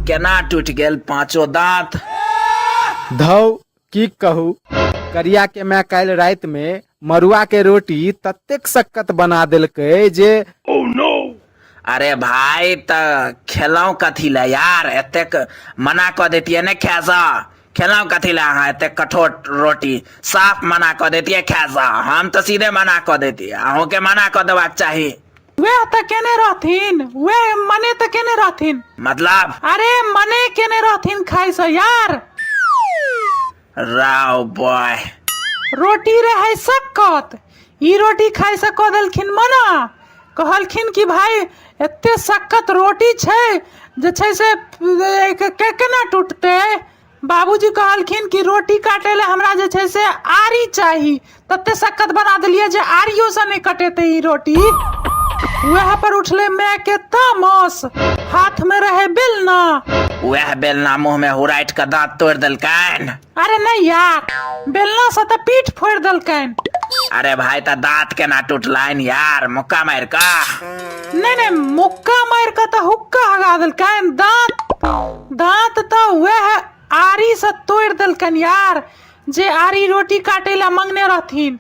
केना टूटि गेल पाँचो दाँत? धौ, की कहू, करिया के माय काल्हि राति में मरुआ के रोटी ततेक सक्कत बना देलकै जे अरे भाई, तऽ खेलहुँ कथी लए यार? एतेक मना कऽ दैतियै ने खायसँ। खेलहुँ कथी लए अहाँ एतेक कठोर रोटी? साफ मना कऽ दैतियै खायसँ। हम तऽ सीधे मना कऽ दैतियै, अहूँके मना कऽ देबाक चाही। वएह तऽ केने रहथिन, वएह मने तऽ केने रहथिन। मतलब? अरे मने केने रहथिन खायसँ यार। राव बॉय, रोटी रहै सक्कत, ई रोटी खायसँ कऽ देलखिन मना। कहलखिन कि भाई एते सक्कत रोटी छै जे छै से के केना टूटतै। बाबूजी कहलखिन कि रोटी काटै लए हमरा जे छै से आरी चाही, तते सक्कत बना देलियै जे आरियोसँ नहि कटेतै ई रोटी। वएह पर उठलै माय के तामस, हाथ में रहे बेलना। वएह बेलना मुंह में हुराटि कऽ दाँत तोड़ि देलकनि। अरे नहीं यार, बेलना से तऽ पीठ फोड़ि देलकनि। अरे भाई, तऽ दाँत केना टूटलनि यार? मुक्का मारि कऽ? नहीं नहीं, मुक्का मारि कऽ तऽ हुक्का हगा देलकनि। दाँत दाँत तऽ वएह आरी से तोड़ि देलकनि यार, जे आरी रोटी काटे ला मंगने रहथिन।